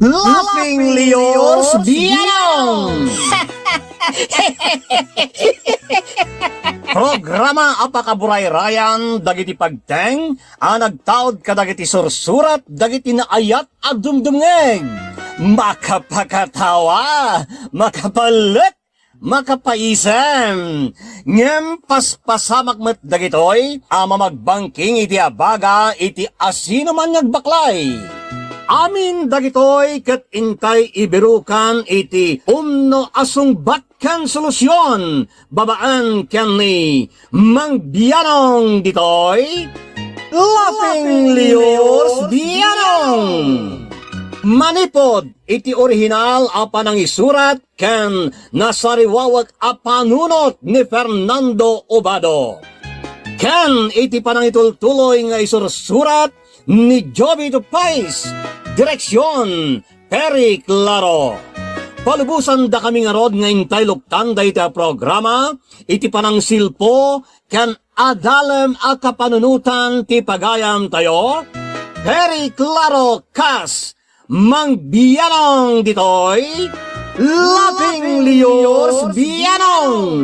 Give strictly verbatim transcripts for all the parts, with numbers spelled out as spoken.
Laughing Leos Bianong! Programa a pakaburayrayan dagiti pagteng a nagtaud kadagiti sursurat dagiti naayat a dumdumngeg. Makapakatawa, makapalek, makapaisem. Ngem paspasamak met dagitoy a mamagbangking iti abaga iti asinoman nga agbaklay. Amin dagitoy ket intay ibirukan iti umno a sungbat ken solusion babaen ken ni Mang Bianong ditoy. Laughing Leos Bianong! Manipod iti orihinal a panangisurat ken nasariwawek a panunot ni Fernando Obado, ken iti panangitultuloy nga isursurat ni Jovito Pais, direksion, Perry Claro. Palubosandakami ngarud nga intay luktan dayta a programa iti panangsilpo ken adalem a kapanunotan ti pagayamtayo, Perry Claro kas Mang Bianong ditoy, Laughing Leos Bianong.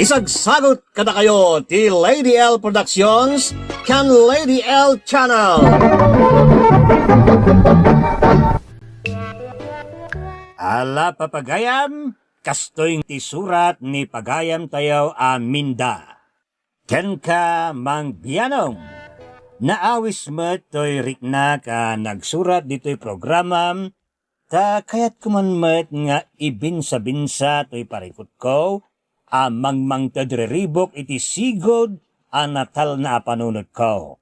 Isagsagot kadakayo ti Lady L Productions ken Lady L Channel. Ala, papagayam, kastoy ti surat ni pagayamtayo a Minda. Kenka, Mang Bianong. Naawis met toy riknak a nagsurat ditoy programam, ta kayatko man met nga ibinsabinsa toy parikutko a mangmangted riribuk iti sigud a natalna a panunotko.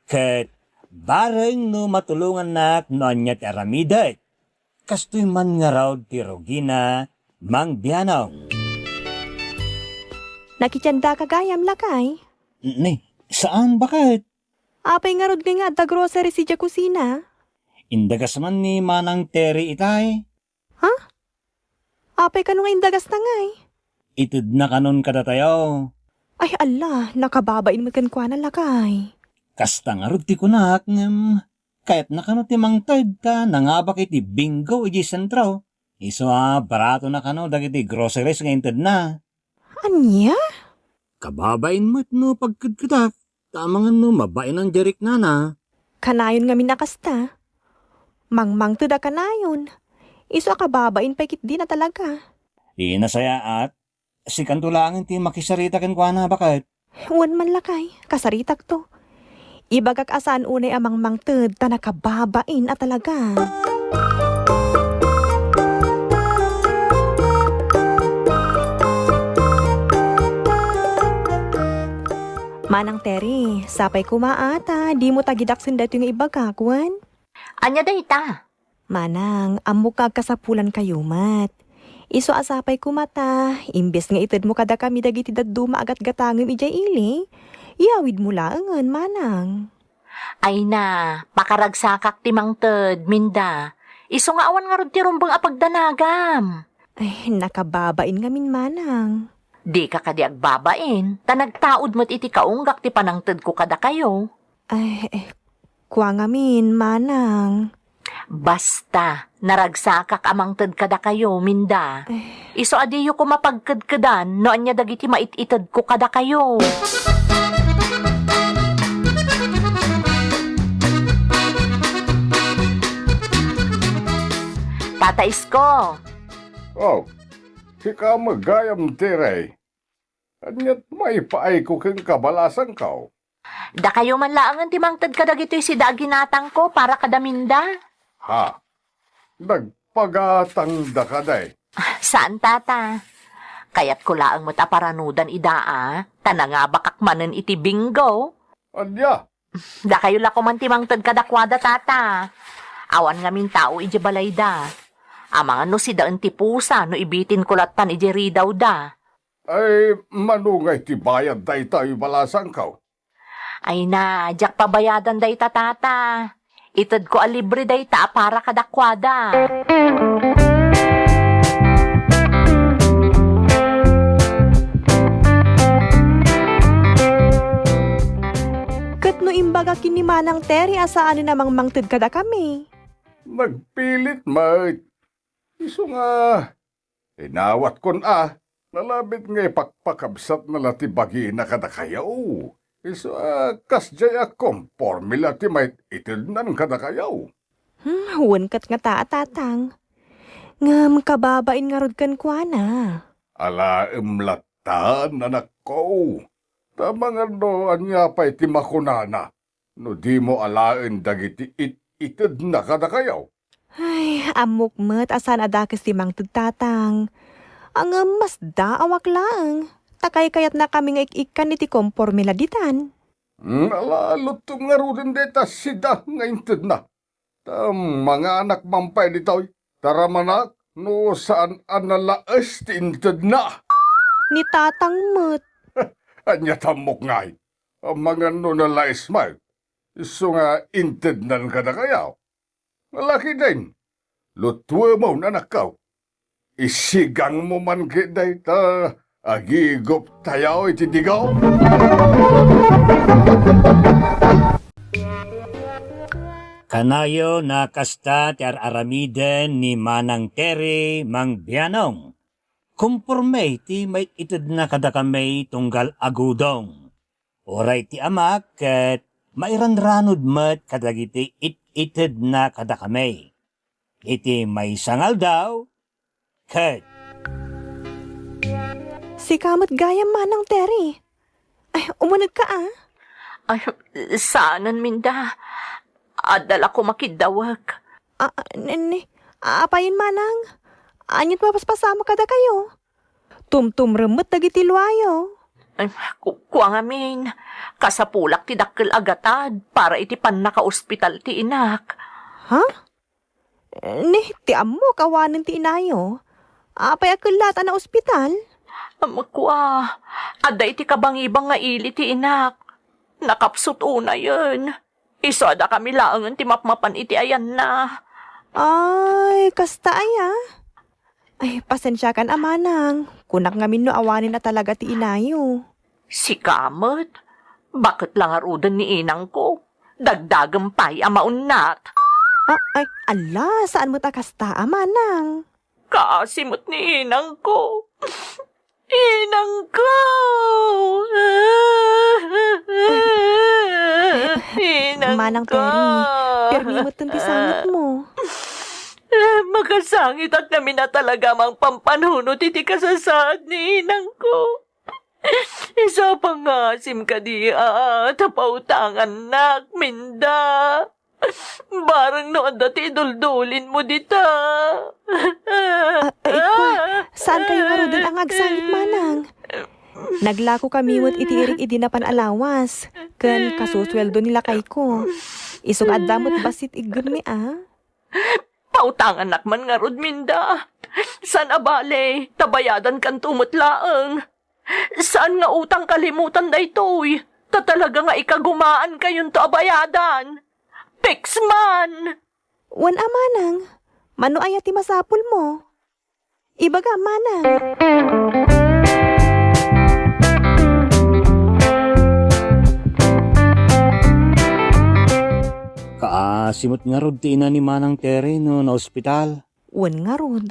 Ket bareng no matulongannak no ania ti aramidek. Kastoy man ngarud ti rugina, Mang Bianong. Nakitiandaka gayam, lakay? Ni, saan, baket? Apay ngarud ngay nga adda groceries idiay kusina? Indagas man ni Manang Terry itay. Ha? Apay kano nga indagasna ngay? Itedna kanon kadatayo. Ay, ala, nakababain met kenkuana, lakay. Kasta ngarud ti kunak, ngem kayatna kano ti mangted ta nangabak iti Bingo idiay sentro. Isu a baratona kano dagiti groceries nga intedna. Ania? Kababain met no pagkedkedak, ta amangan no mabaenan diay riknana. Kanayon ngamin a kasta. Mangmangted a kanayon. Isu a kababain pay ketdin a talaga. Di nasayaat. Sikanto laengen ti makisarita kenkuana, baket? Wen man, lakay, kasaritakto. Ibagak a saan unay a mangmangted ta nakababain a talaga. Manang Terry, sapay koma a ta dimo tagidaksen daytoy nga ibagak, wen? Ania dayta? Manang, ammok nga agkasapulankayo met. Isu a sapay koma ta, imbes nga itedmo kadakami dagiti dadduma a gatgatangem idiay ili, iyawidmo laengen, manang. Ay na, pakaragsakak ti mangted, Minda. Isu nga awan ngarud ti rumbeng a pagdanagam. Ay, nakababain ngamin, manang. Dika kadi agbabain, ta nagtaud met iti kaunggak ti panangtedko kadakayo. Ay, eh, kua ngamin, manang. Basta, naragsakak a mangted kadakayo, Minda. Eh. Isu a diyo koma pagkedkedan no ania dagiti mait-itedko kadakayo. Tata Isko. Oh, sika met gayam, Terry. Ania't maipaayko kenka, balasangko? Dakayo man laengen ti mangted kadagitoy sida a ginatangko para kada Minda. Ha? Nagpagatangda kadi? Saan, tata. Kayatko laeng met a paranudan ida a, ta nangabakak manen iti Bingo. Ania? Dakayo la koman ti mangted kadakuada, tata. Awan ngamin tao idiay balayda. Amangan no sidaen ti pusa no ibitinko lattan idiay ridawda. Ay, mano ngay ti bayad dayta, balasangko? Ay na, diak pabayadan dayta, tata. Itedko a libre dayta a para kadakuada. Ket no imbagak ken ni Manang Terry a saanen a mangmangted kadakami, Nagpilit met. Isu nga, inawatkon a, nalabit nga ipakpakabsatna la ti bagina kadakayo. Isu a, kasdiay a komporme la ti mait-itednan kadakayo. Hmm, wen ket ngata a, Tatang. Ngem kababain ngarud kenkuana. Alaem latta, anakko. Ta amangan no ania pay ti makunana no dimo alaen dagiti it-itedna kadakayo. Ay, ammok met a saan a dakes ti mangted, Tatang. Ngem masdaawak laeng. Ta kaykayatnakami nga ik-ikkan iti komporme la ditan. Hmm, ala, lutong ngaruden dayta sida nga intedna. Ta manganak man pay ditoy, taramanak no saan a nalaes ti intedna. Ni Tatang met. Ania ti ammok ngay? Amangan no nalaes met, isu nga intednan kadakayo. Lakiden, lutuemon, anakko. Isigangmo man ketdi ta agiguptayo iti digaw. Kanayon a kasta ti ar-aramiden ni Manang Terry, Mang Bianong. Komporme ti mait-itedna kadakami tunggal agudong. Uray ti amak ket mairanranod met kadagiti it-itedna kadakami. Iti maysa nga aldaw, ket Sika met gayam, Manang Terry. Ay, umunegka a. Ay, saanen, Minda. Adda la koma kiddawek. A, a, ni, ni, apayen, Manang? Ania't mapaspasamak kadakayo? Tumtumrem met dagiti luayo. Ay, ku-, kua ngamin, kasapulak ti dakkel a gatad para iti pannakaospital ti inak. Ha? Ni, ti ammok awanen ti inayo. Apay a kellaat a naospital? Am, kua, adda iti kabangibang nga ili ti inak. Nakapsut unayen. Isu a dakami laengen ti mapmapan iti ayanna. Ay, kasta aya? Ay, pasensiakan a, Manang. Kunak ngamin no awanen a talaga ti inayo. Sika met, baket la ngaruden ni inangko. Dagdagem pay a maunnak. Ah, ay, ala, saan met a kasta a, Manang? Kaasi met ni inangko. Inangko! Inangko! Manang Terry, pirmi metten ti sangitmo. Makasangitak ngamin a talaga mangpampanunot iti kasasaad ni inangko. Isu a pangaasim kadi a, ta pautangannak, Minda. Bareng no adda ti iduldulinmo dita. Ah, ay, kua, saan kayo ngaruden a nga agsangit, Manang? Naglako kami met iti irik idi napan a lawas, ken kasusueldo ni lakayko. Isu nga adda met bassit iggummi a. Pautangannak man ngarud, Minda. Saan a bale, ta bayadankanto met laeng. Saan nga utang kalimutan daytoy, ta talaga nga ikagumaan kayonto a bayadan. Piks man! Wen a, Manang, mano aya ti masapulmo? Ibagam, Manang. Kaasi met ngarud ti ina ni Manang Terry no naospital. Wen ngarud.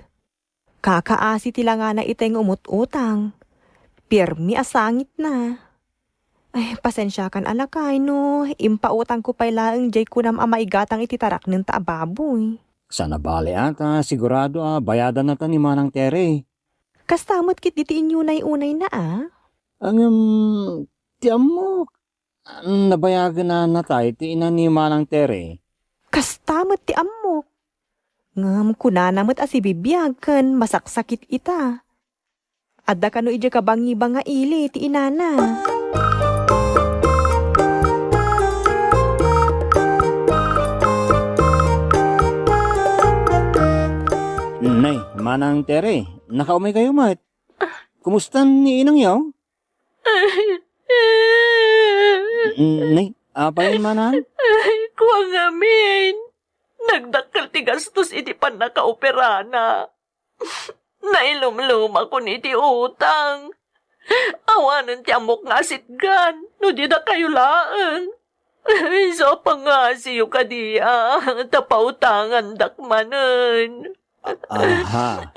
Kakaasi ti langana itay nga umut-utang. Pirmi a sangitna. Ay, pasensiakan a lakay no impautangko pay laeng diay kunam a maigatang iti taraknenta a baboy. Saan a bale a, ta sigurado a bayadannata ni Manang Terry. Kasta met ketdi ti inyunay-unayna a? Ngem, ti ammok, nabayagenna natay ti ina ni Manang Terry. Kasta met ti ammok. Ngem kunana met a sibibiag ken masaksakit ita. Adda kano idiay kabangibang nga ili ti inana. Nay, Manang Terry, nakaumay kayo met. Kumusta ni inangyo? Nay, apay, Manang? Ay, kua ngamin. Nagdakkel ti gastos iti pannakaoperana. Nailumlumakon iti utang. Awanen ti ammok nga asitgan no di dakayo laeng. Isu a pangngasiyo kadi a, ta pautangandak manen. Aha.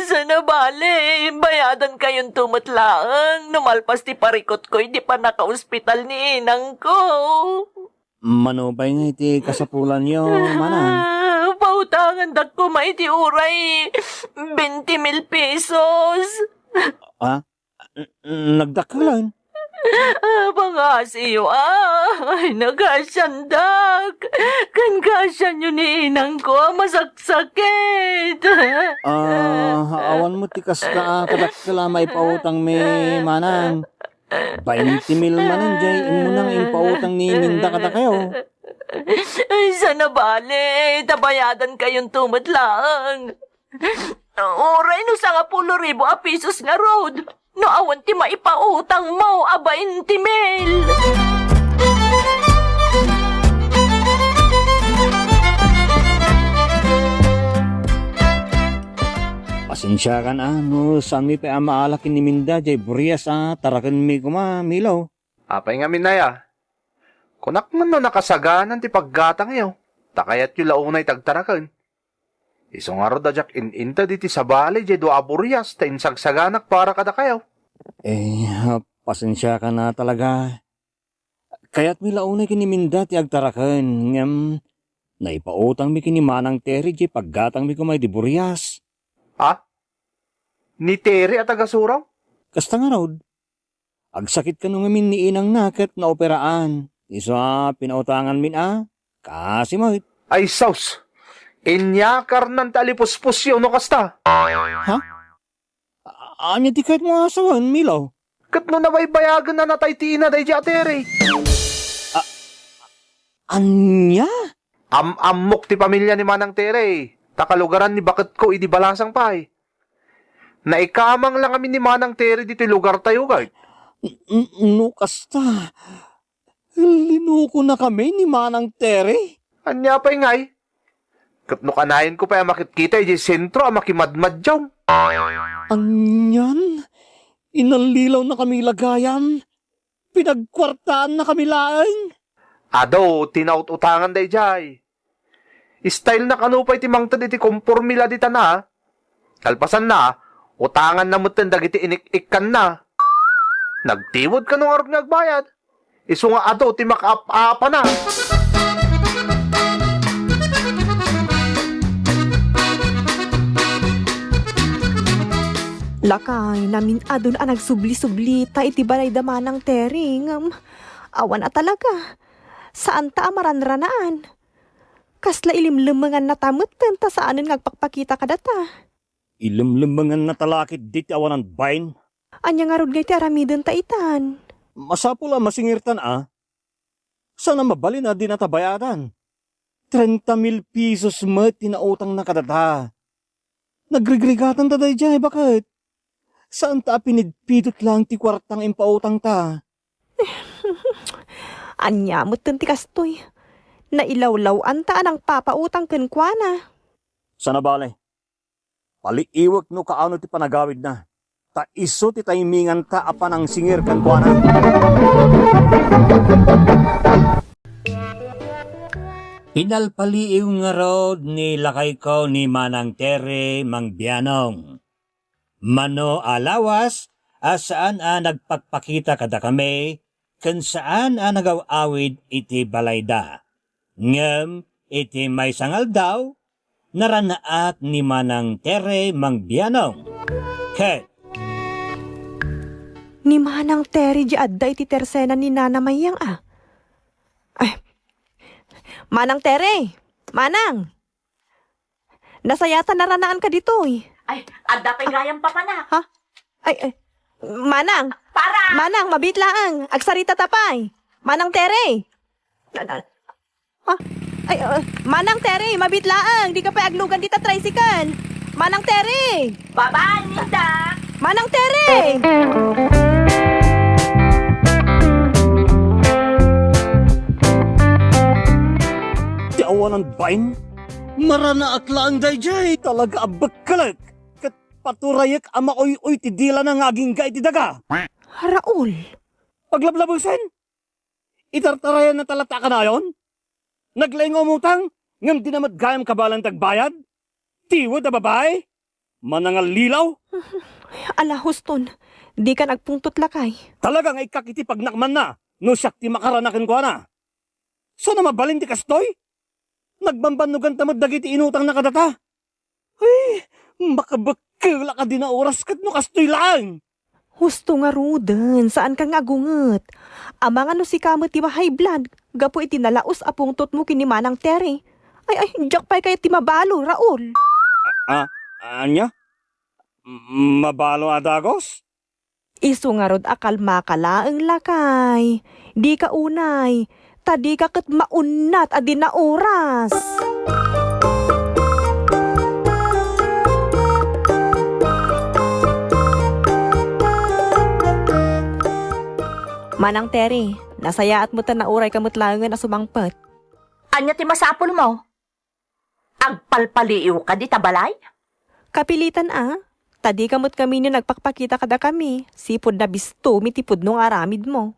Sana bale, bayadankayonto met laeng no malpas ti parikutko iti pannakaospital ni inangko. Mano pay nga iti kasapulanyo, manang? Ah, pautangandak koma iti uray twenty mil pesos. Ah? N-, nagdakkelan? Ah, pangngasiyo, ah. Ay, nakaasiandak. Ken kaasianyo ni inangko a masaksakit. Ah, awan met ti kasta a kadakkel a maipautangmi, manang. Bainti mil manen jay immuna nga impautang ni Minda kadakayo. Ay, sana bale, ta bayadankayonto met laeng. Uray no sangapulo ribu a pesos ngarud, no awan ti maipautangmo a bainti mil. Pasensiakan a no saanmi pay a maala ken ni Minda jay burias a tarakenmi koma, Milo. Apay ngamin aya? Kunak man no nakasaganan ti paggatangyo, ta kayatyo la unay ti agtaraken. Isu ngarud a diak in-inted iti sabali diay dua a burias ta insagsaganak para kadakayo. Eh, ah, pasensiakan a talaga. Kayatmi la unay ken ni Minda ti agtaraken, ngem naipautangmi ken ni Manang Terry diay paggatangmi koma iti burias. Ha? Ni Terry a taga-Surao? Kasta ngarud. Agsakit kano ngamin ni inangna ket naoperaan. Isu a pinautanganmin a, kaasi met. Ay sus! Inyakarnan ti alipuspusyo no kasta. Ha? A-, ania ti kayatmo a sawen, Milo? Ket no nabaybayagen a natay ti ina daydiay a Terry? A-, ania? Am-ammok ti pamilia ni Manang Terry, ta kalugaran ni baketko idi balasang pay. Naikamang la ngamin ni Manang Terry ditoy lugartayo, kay. N-, n-, no kasta, linukonakami ni Manang Terry? Ania pay ngay? Ket no kanayon ko pay a makitkita idiay sentro a makimadmadiaw. Anian? Inallilawnakami la gayam? Pinagkuartaannakami laeng? Adu ti naut-utangan daydiay. Style na kano pay ti mangted iti komporme la ditana. Kalpasanna, utanganna metten dagiti inik-ikkanna. Nagtiwed kano ngarud nga agbayad? Isu nga adu ti makaap-apana. Lakay, namin-adun a nagsubli-sublita iti balay da Manang Terry, ngem awan a talaga. Saanta a maranranaan. Kasla ilimlemmenganna ta metten ta saanen nga agpakpakita kadata. Ilemlemmenganna ta la ketdi ti awanan bain. Ania ngarud ngay ti aramidenta itan? Masapul a masingirtan a. Saan a mabalin a dinata bayadan. Trenta mil pesos met ti nautangna kadata. Nagrigrigatanta daydiay, baket. Saanta a pinidpidot laeng ti kuarta nga impautangta. Ania metten ti kastoy? Nailawlaw-anta a nangpapautang kenkuana. Saan a bale. Paliiwek no kaano ti panagawidna, ta isu ti tayminganta a panangsingir kenkuana. Pinalpaliiw ngarud ni lakayko ni Manang Terry Mangbianong. Mano a lawas a saan a nagpakpakita kadakami ken saan a nagaw-awid iti balayda. Ngem iti maysa nga aldaw, naranaak ni Manang Terry Mangbianong. Ket ni Manang Terry di adda iti tersena ni Nana Mayang a. Ay. Manang Terry! Manang! Nasayatan a ranaanka ditoy. Ay, adda pay gayam papanak. Ha? Ay, ay. Manang! Para! Manang, mabiit laeng. Agsaritata pay. Manang Terry! Na, na, Ha? Ay, uh, Manang Terry, mabiit laeng. Dika pay aglugan dita tricycle. Manang Terry! Baba, Ninda! Manang Terry! Ti awanan bain, maranaak laeng daydiay. Talaga a bekkelek ket paturayek a maoy-oy ti dilana nga agingga iti daga. Raul! Paglablabesen? Itartarayanna ta latta a kanayon? Naglaing nga umutang, ngem dina met gayam kabaelan ti agbayad? Tiwed a babai? Manangallilaw? Ala, Huston, dikan agpungtot, lakay. Talaga nga ikkak iti pagnakmanna no siak ti makarana kenkuana. Saan a mabalin ti kastoy? Nagbambannoganta met dagiti inutangna kadata. Ay, makabekkelak a dina oras ket no kastoy laeng. Husto ngaruden, saanka nga agunget. Amangan no sika met ti ma-high blood gapu iti nalaus a pungtotmo ken ni Manang Terry. Ay, ay, diak pay kayat ti mabalo, Raul. Ah, ania? M-, mabalo a dagos? Isu ngarud a kalmaka laeng, lakay. Dika unay, ta dika ket maunnat a dina oras. Manang Terry, nasayaat met ta naurayka met laengen a sumangpet. Ania ti masapulmo? Agpalpaliiw kadi ta balay? Kapilitan a, ta dika met ngamin nagpakpakita kadakami, sipud nabistomi ti pudno nga aramidmo.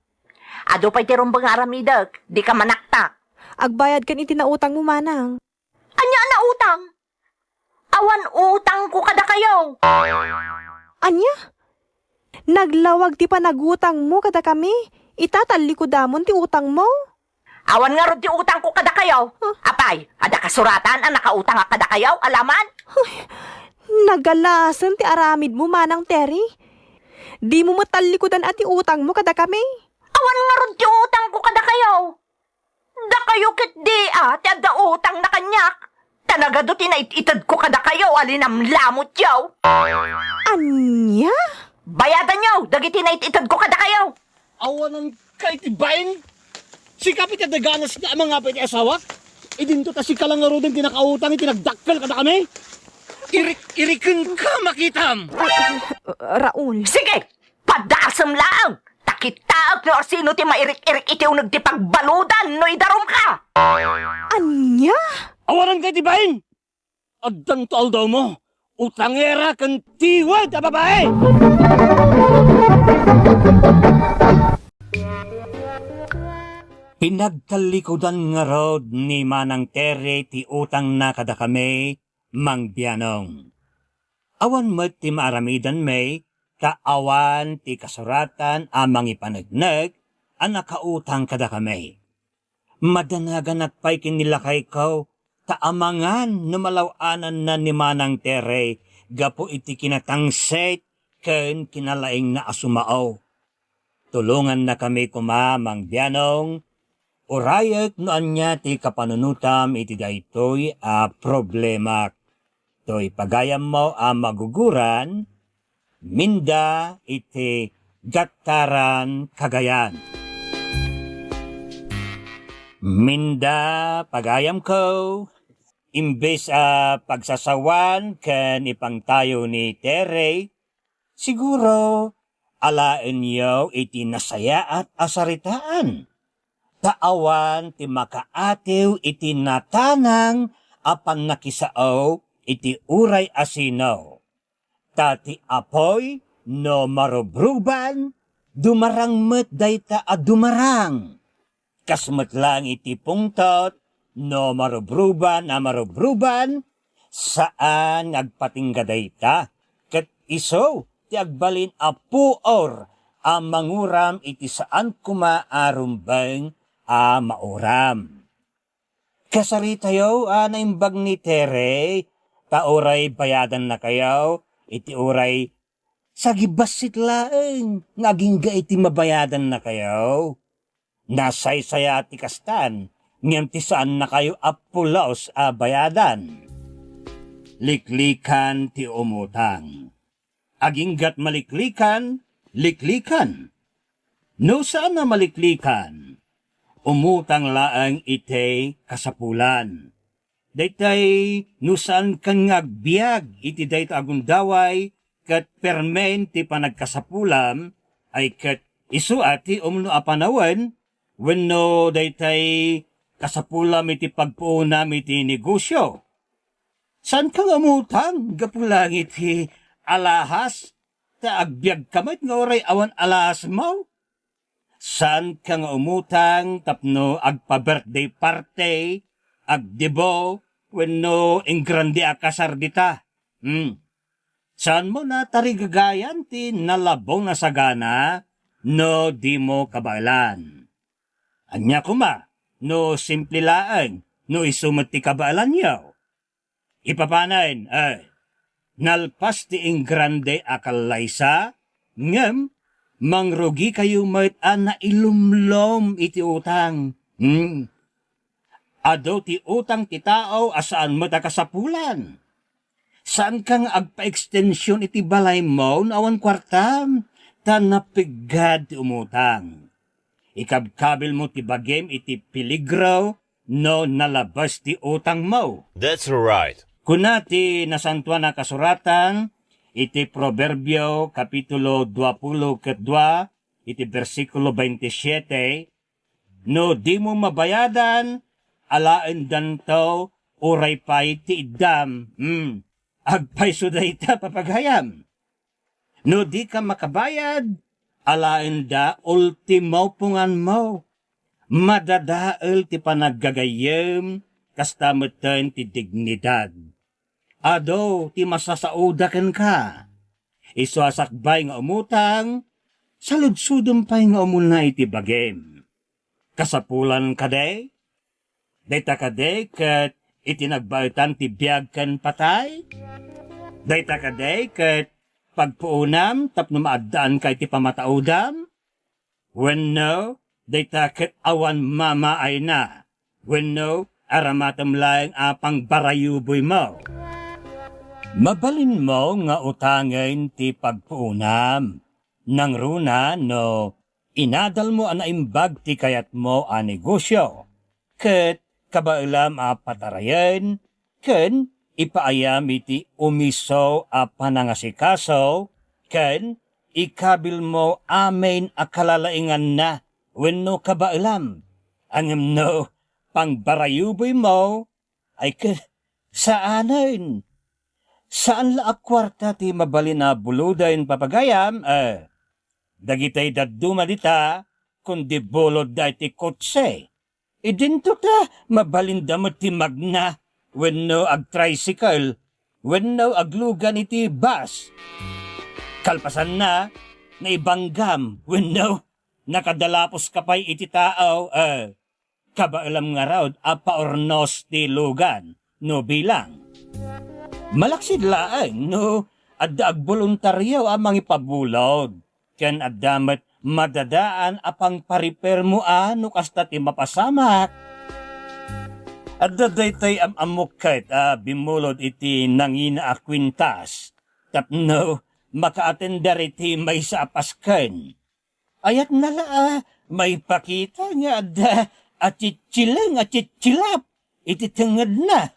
Adu pay ti rumbeng nga aramidek, dika manaktak. Agbayadkan iti nautangmo, manang. Ania a nautang? Awan utangko kadakayo. Ania? Naglawag ti panagutangmo kadakami, ita tallikodamon ti utangmo? Awan ngarud ti utangko kadakayo. Huh? Apay, adda kasuratan a nakautangak kadakayo, alaman? Ay, nagalasen ti aramidmo, Manang Terry. Dimo met tallikodan a ti utangmo kadakami. Awan ngarud ti utangko kadakayo. Dakayo ketdi a ti adda utangna kaniak. Ta nagadu ti nait-itedko kadakayo a linamlamotyo. Ania? Bayadanyo dagiti nait-itedko kadakayo. Awanan kay ti bain? Sika pay ti adda ganasna a mangapa iti asawak? Idinto ta sika la ngaruden ti nakautang iti nagdakkel kadakami? Irik-irikenka, makitam! Ay, Raul. Sige! Padasem laeng! Ta kitaek no asino ti mairik-irik iti uneg ti pagbaludan no idarumka! Ania? Awanan kay ti bain? Addanto aldawmo, utangera ken tiwed a babai! Pinagtallikudan ngarud ni Manang Terry ti utangna kadakami, Mang Bianong. Awan met ti maaramidanmi, ta awan ti kasuratan a mangipaneknek a nakautang kadakami. Madanaganak pay ken ni lakayko, ta amangan no malaw-ananna ni Manang Terry gapu iti kinatangsit ken kinalaingna a sumao. Tulongannakami koma, Mang Bianong, urayek no ania ti kapanunotam iti daytoy a problemak. Toy pagayammo a maguguran, Minda iti Gattaran Cagayan. Minda, pagayamko, imbes a pagsasawan ken ipangtayo ni Terry, siguro alaenyo iti nasayaat a saritaan. Ta awan ti makaatiw iti natanang a pannakisao iti uray a sino. Ta ti apuy no marubruban, dumarang met dayta a dumarang. Kas met laeng iti pungtot, no marubruban a marubruban, saan nga agpatingga dayta, ket isu ti agbalin a puor a manguram iti saan koma a rumbeng a mauram. Kasaritayo a naimbag ni Tere, ta uray bayadannakayo iti uray sagibassit laeng nga agingga iti mabayadannakayo. Nasaysayaat ti kastan, ngem ti saannakayo a pulos a bayadan. Liklikan ti umutang. Aginggat maliklikan, liklikan. No saan a maliklikan, umutang laeng iti kasapulan. Daytay no saankan nga agbiag iti dayta a gundaway ket permen ti panagkasapulam, ay ket isu a ti umno a panawen wenno daytay kasapulam iti pagpuonam iti negosio. Saanka nga umutang gapu laeng iti alahas, ta agbiagka met nga uray awan alahasmo? Saanka nga umutang tapno agpa-birthday party, agdebo, wenno ingrande a kasar dita. Hmm. Saanmo natarigagayan ti nalabong a sagana no dimo kabaelan. Ania koma no simple laeng no isu met ti kabaelanyo? Ipapanen, eh, nalpas ti ingrande a kallaysa, ngem mangrugikayo met a nailumlom iti utang. Hmm. Adu ti utang ti tao a saan met a kasapulan. Saanka nga agpa-extension iti balaymo no awan kuartam, ta napiggad ti umutang. Ikabkabilmo ti bagim iti peligro no nalabes ti utangmo. That's right. Kuna ti Nasantoan a Kasuratan iti Proverbio, Kapitulo duapulo ket dua, iti bersikulo veintisiete, "No dimo mabayadan, alaendanto uray pay ti iddam." Hmm. Agpayso dayta, papagayam. No dika makabayad, alaenda ultimo punganmo. Madadael ti panaggagayyem, kasta metten ti dignidad. Adu ti masasauda kenka. Isu a sakbay nga umutang, saludsodem pay nga umuna iti bagim. Kasapulan kadi? Dayta kadi ket iti nagbaetan ti biag ken patay? Dayta kadi ket pagpuonam tapno maaddaanka iti pamataudam? Wenno, dayta ket awan mamaayna? Wenno, aramatem laeng a pangbarayuboymo? Mabalinmo nga utangen ti pagpuonam. Nangruna no inadalmo a naimbag ti kayatmo a negosio, ket kabaelam a patarayen ken ipaayam iti umiso a panangasikaso ken ikabilmo amin a kalalainganna wenno kabaelam. Ngem no pangbarayuboymo, ay ket saanen. Saan la a kuarta ti mabalin a buloden, papagayam, eh. Dagitay dadduma dita, kundi bulodda iti kotse. Idinto ta mabalinda met ti magna, wenno agtricycle, wenno aglugan iti bus. Kalpasanna, naibanggam, wenno nakadalaposka pay iti tao, eh. Kabaelam ngarud a paurnos ti lugan no bilang. Malaksid laeng no adda agboluntario a mangipabulod, ken adda met madadaan a pangparipermo a no kasta ti mapasamak. Adda daytoy am-ammok ket a bimmulod iti nangina a kuintas tapno makaatender iti maysa a pasken. Ayatna la a maipakita nga adda a chitchileng a chitchilap iti tengngedna.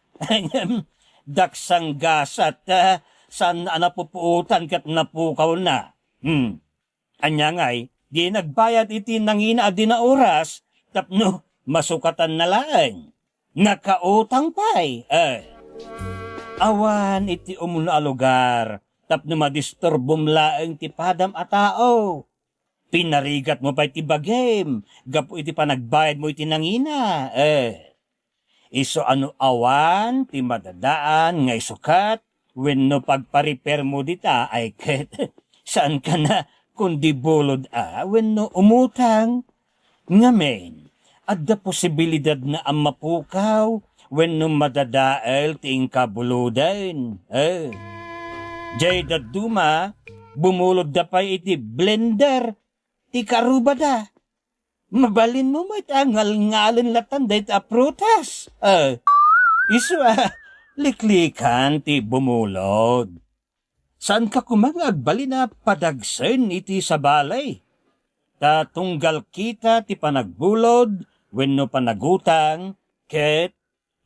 Daksang gasat ta saanna a napupuotan ket napukawna. Hmm. Ania ngay, di nagbayad iti nangina a dinaoras tapno masukatanna laeng. Nakautang pay, eh. Awan iti umuna a lugar tapno madisturbom laeng ti padam a tao. Pinarigatmo pay ti bagim gapu iti panagbayadmo iti nangina, eh. Isu a no awan ti madadaan nga isukat wenno pagparipermo dita ay ket saanka na kundi bulod a wenno umutang. Ngamin, adda posibilidadna a mapukaw wenno madadael ti inka buloden. Eh, jay dadduma, bumulodda pay iti blender ti karubada. Mabalinmo met a ngalngalen latan dayta a prutas. Eh, isu a liklikan ti bumulod. Saanka koma nga agbalin a padagsen iti sabali? Ta tunggal kita ti panagbulod wenno panagutang ket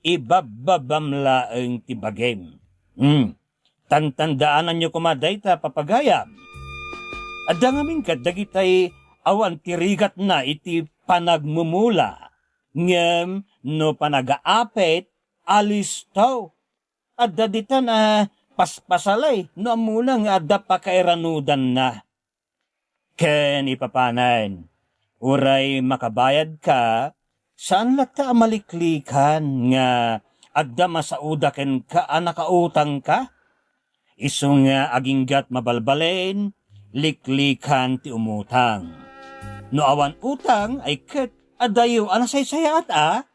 ibabbabam laeng ti bagim. Hmm. Tantandaananyo koma dayta, papagayam. Adda ngamin ket dagitay awan ti rigatna iti panagmumula, ngem no panagaapit, alisto. Adda ditan a paspasalay no ammona nga adda pakairanudanna. Ken ipapanen, Uray makabayadka, saan latta a maliklikan nga adda masaoda kenka a nakautangka? Isu nga aginggat mabalbalen, liklikan ti umutang. No awan utang, ay ket adayo a nasaysayaat a?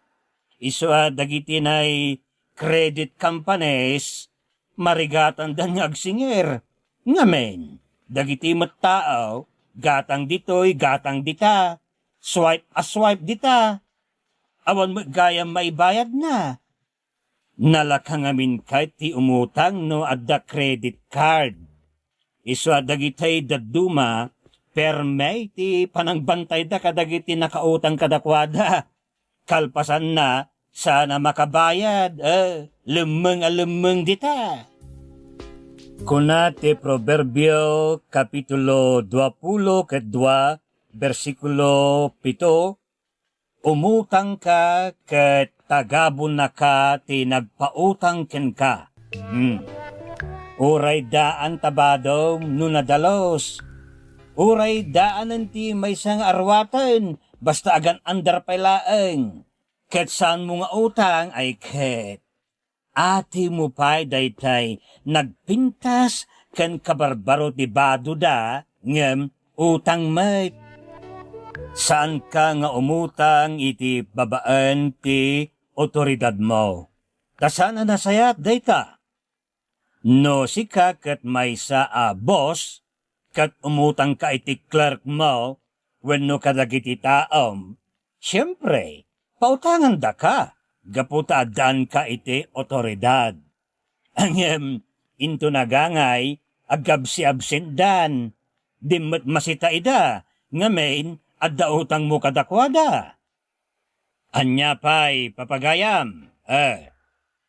Isu a dagiti nay credit companies, marigatanda nga agsingir. Ngamin, dagiti met tao, gatang ditoy, gatang dita, swipe a swipe dita. Awan met gayam maibayadna. Nalaka ngamin kay ti umutang no adda credit card. Isu a dagitay dadduma, perme ti panangbantayda kadagiti nakautang kadakuada. Kalpasanna, saan a makabayad, eh, lemmeng a lemmeng dita. Kuna ti Proverbio, Kapitulo duapulo ket dua, bersikulo pito, "Umutangka ket tagabunaka ti nagpautang kenka." Hmm. Uray daan ta badom no nadalus. Uray daanen ti maysa nga aruaten, basta agan-andar pay laeng. Ket saanmo nga utang ay ket atimo pay daytay nagpintas ken kabarbaro ti badoda ngem utang met. Saanka nga umutang iti babaen ti otoridadmo. Ta saan a nasayaat dayta. No sika ket maysa a boss, ket umutangka iti clerkmo wenno kadagiti taom, siempre, pautangandaka gapu ta addaanka iti otoridad. Ngem inton agangay, agabsiabsendan, dimmet masitaida, ngamin, adda utangmo kadakuada. Ania pay, papagayam? Eh,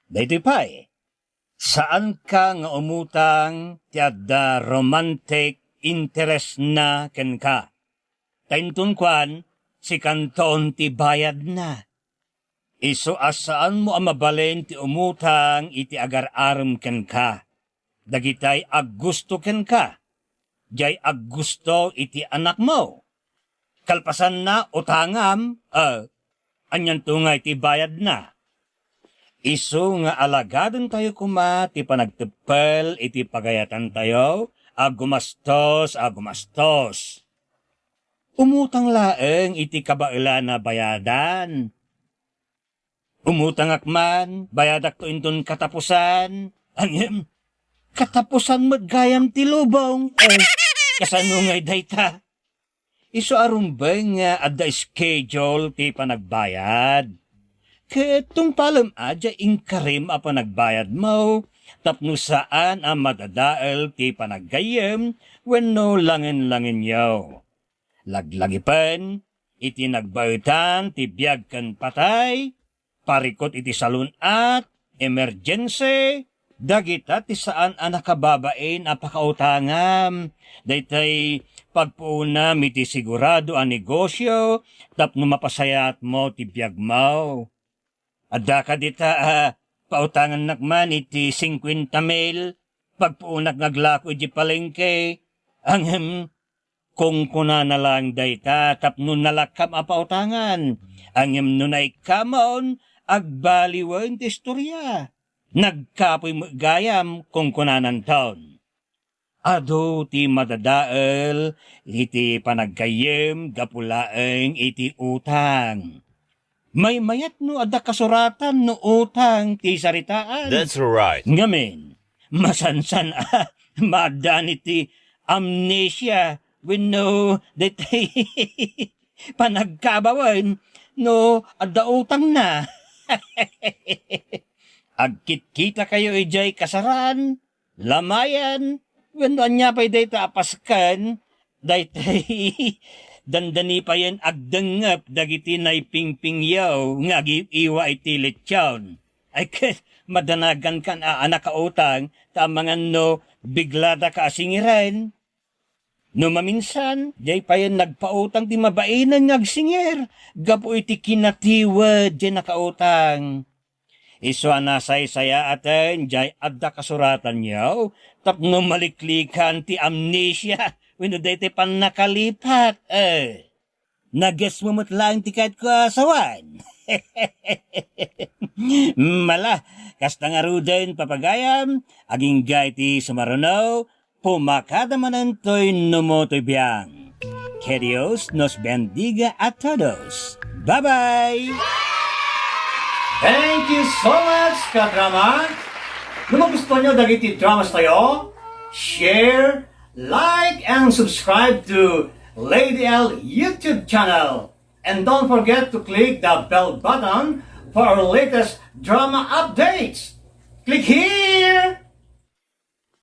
daytoy pay. Saanka nga umutang ti adda romantic interest-na kenka. Ta inton kuan, sikanton ti bayadna. Isu a saanmo a mabalin ti umutang iti agar-arem kenka. Dagitay aggusto kenka. Diay aggusto iti anakmo. Kalpasanna, utangam, a, anianto ngay ti bayadna? Isu nga alagadentayo koma ti panagteppel iti pagayatantayo a gumastos a gumastos. Umutang laeng iti kabaelan a bayadan. Umutangak man, bayadakto inton katapusan. Ngem, katapusan met gayam ti lubong. Eh, kasano ngay dayta? Isu a rumbeng nga adda schedule ti panagbayad. Ket tungpalem a diay inkarim a panagbayadmo tapno saan a madadael ti panaggayyem wenno langenlangenyo. Laglagipen iti nagbaetan ti biag ken patay, parikut iti salun-at, emergency, dagita ti saan a nakababain a pakautangam. Daytay pagpuonam iti sigurado a negosio tapno mapasayaatmo ti biagmo. Adda kadita a pautangannak man iti singkuenta mil, pagpuonak nga aglako idiay palengke. Ngem, kungkunana laeng dayta tapno nalakkam a pautangan. Ngem no naikkamon, agbaliwen ti istoria. Nagkapuy met gayam, kungkunananton. Adu ti madadael iti panaggayyem gapu laeng iti utang. Maymayat no adda kasuratan no utang ti saritaan. That's right. Ngamin, masansan a maaddaan iti amnesia wenno daytay panagkabawen no adda utangna. Agkitkitakayo idiay kasaran, lamayan, wenno ania pay dayta a pasken, daytay dandani payen agdengngep dagiti naipingpingyaw nga agiw-iwa iti lechion. Ay ket madanagankan a, a nakautang, ta amangan no bigladaka a singiren. No maminsan, diay payen nagpautang ti mabainen nga agsingir gapu iti kinatiwed diay nakautang. Isu a nasaysayaaten diay adda kasuratanyo tapno maliklikan ti amnesia wenno daytoy pannakalipat. Eh, Nagets mo met laeng ti kayatko a sawen. Mala, kasta ngaruden, papagayam, agingga iti sumaruno, pumakada manen toy numo toy biang. Que Dios nos bendiga a todos. Bye-bye! Thank you so much, kadrama! No magustuhan nyo dagiti dramas tayo, share, like, and subscribe to Lady L YouTube channel. And don't forget to click the bell button for our latest drama updates. Click here!